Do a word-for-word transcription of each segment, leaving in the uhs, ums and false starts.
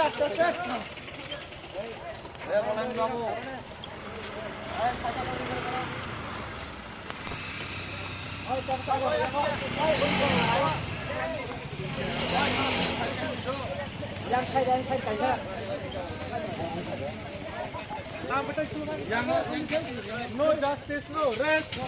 No justice, no rest.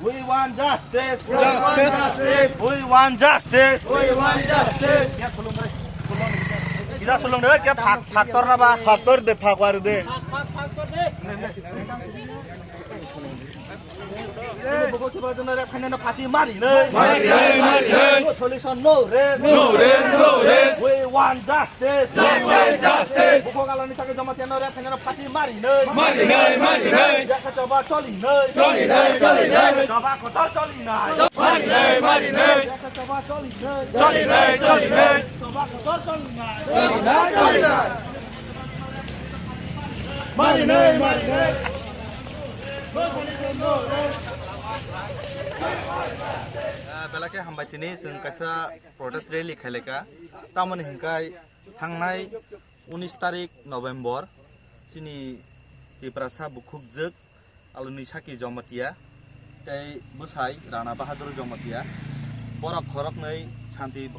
We want justice. Justice. We want justice. We want justice. Kya sulung re? Kya sulung re? Kya phak, phak tor na ba? Phak tor de, phak waru de. Phasi mari nai. Mari nai, mari nai. No solution, no rest. No rest, no rest. We want justice. Justice, justice. Buko galani thangwi Jamatia no rep khainano phasi mari nai. Mari nai, mari nai. Yakha choba choli nai. Choli nai, choli nai. Choba kotor choli nai. Mari nai, mari nai. Yakha choba choli nai. Choli nai, choli nai. Choba kotor choli nai. Choli nai, choli nai. Mari nai, mari nai. Ah, belai khe hambai tini chwng kaisa protest rally khaileka. Tamoni hinkhai thangnai unis tarik November chini Tiprasa bukhukjwk Aloni Saki Jamatia tei bwsai Rana Bahadur Jamatia, borok khoroknwi Shanti,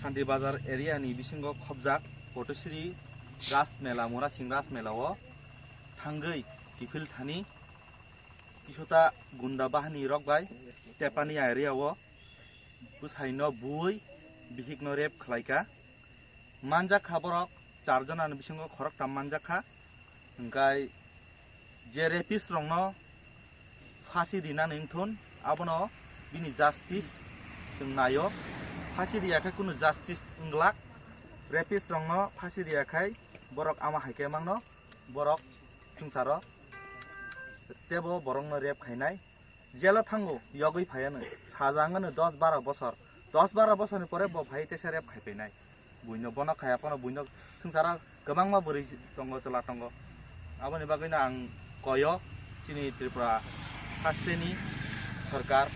Shanti Bazar area ni bisingo khobjak Potosri Ras Mela, Murasing Ras Mela o thangwi kiphil thani kisuta gunda bahani rok bai Tepani area o bwsaino buwi bihikno rape khlaika. Manjak kha borok char jonani bisingo khoroktham manjak kha. Hwnkhe je rapist rokno phasi rinani wngthun, abono bini justice chwng naio. Phasi riya khe kunu justice wng glak. Rapist rokno phasi riya khai borok ama hai khe mangno, borok swngcharo tebo borokno rape khainai. Jelo thango, yogwi phaiyanw. Saja wngano dos baro bosor. Dos baro bosorni pore bo phai teisa rape khai painai. Buino bono khaya phano buino swngcharo kwbangma bwrwi tongo, chwla tongo. Aboni bagwino ang koyo chini Tripura hasteni sorkar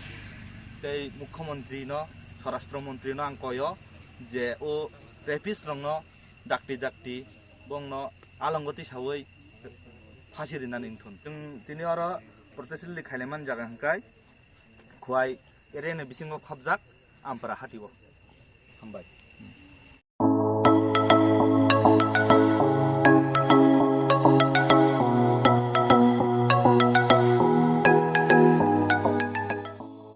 tei Mukhyamantri no, Swarashtra Mantri no ang koyo je o rapist rokno dakti dakti bongno alongo tisawi phasi rinani wngthun. Chwng tini oro protest rally khailaimani jaga hwnkhe Khwai area ni bisingo khobjak Ampara hati o. Hambai.